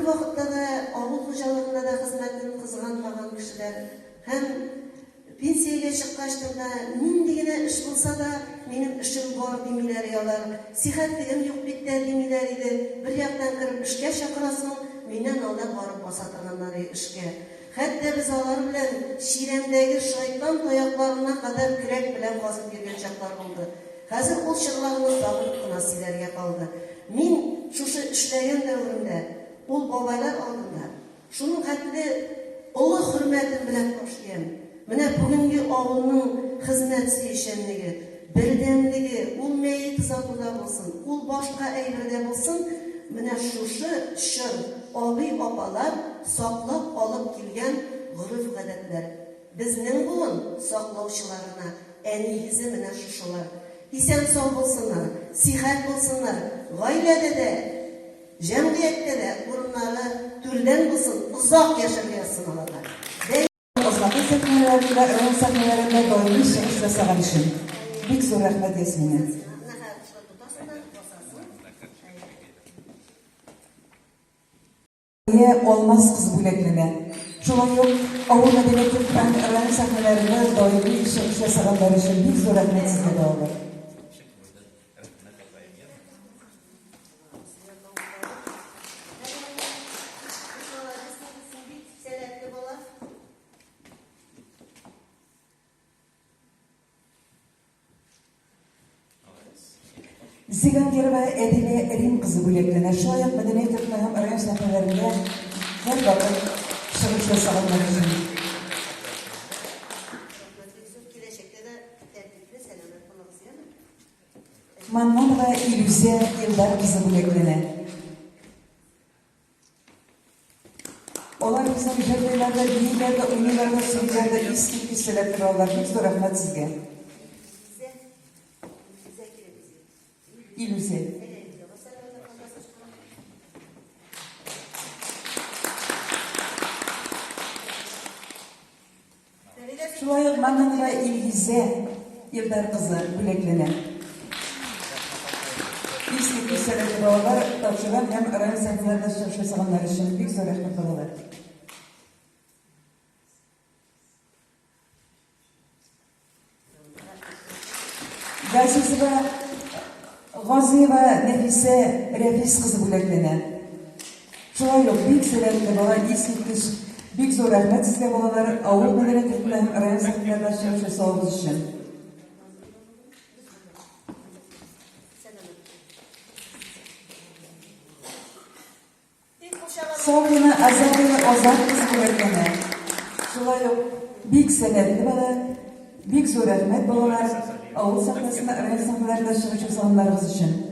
Бервакытта да авыл хуҗалыгында да хезмәтен кызганмаган кешеләр һәм пенсиягә чыккачтын да нинди генә эш булса да, минем эшем бар димиләр и алар. Сихәтлегем юк бит тә димиләр иде. Бер яктан кереп эшкә чакырасың, миннән алда барып баса торганнар и эшкә. Хәтта без алар белән чирәмдәге шайтан таякларына кадәр көрәк белән казып йөргән чаклар булды. Хәзер ул чорларны сагынып кына сөйләргә калды. Мин шушы эшләгән дәверемдә ул бабайлар алдында шуның хәтле олы хөрмәтем белән баш иям. Менә бүгенге авылның хезмәт сөючәнлеге, бердәмлеге, ул мәет озатуда булсын, ул башка әйбердә булсын, менә шушы чор абый-апалар саклап алып килгән гореф-гадәтләр. Безнең буын саклаучылар гына, ә нигезе менә шушылар. Исән-сау булсыннар, сихәт булсыннар, гаиләдә дә, җәмгыятьтә дә урыннары түрдән булсын, озак яшәргә язсын аларга. Бәй. Азнакай сәхнәләрендә, район сәхнәләрендә даими чыгыш ясаган өчен бик зур рәхмәт, Ясминә. Ия Алмаз кызы бүләкләнә. Шулай ук авыл мәдәният йорты һәм район сәхнәләрендә даими чыгыш ясаганнар өчен бик зур рәхмәт сезгә, балалар. Зигангирова Әдилә Рим кызы бүләкләнә. Шулай ук мәдәният йортында һәм район сәхнәләрендә һәрвакыт чыгыш ясаганнар өчен. Маннанова Илүзә Илдар кызы бүләкләнә. Алар безнең җырлыйлар да, бииләр дә, уйныйлар да, сөйлиләр дә, искиткеч сәләтле балалар. Бик зур рәхмәт сезгә. Илүзә. Шулай ук Маннанова Илгизә Илдар кызы бүләкләнә. Искиткеч сәләтле балалар тапшырган һәм район сәхнәләрендә чыгыш ясаганнар өчен бик зур рәхмәт, балалар. Газизова Газиева Нәфисә Рәфис кызы бүләкләнә. Шулай ук бик сәләтле бала, искиткеч. Бик зур рәхмәт сезгә, балалар, авыл мәдәният йортында һәм район сәхнәләрендә чыгыш ясавыгыз өчен. Сафина Азалия Азат кызы бүләкләнә. Шулай ук бик сәләтле бала. Бик зур рәхмәт, балалар, авыл сәхнәсендә, район сәхнәләрендә чыгыш ясаганнарыгыз өчен.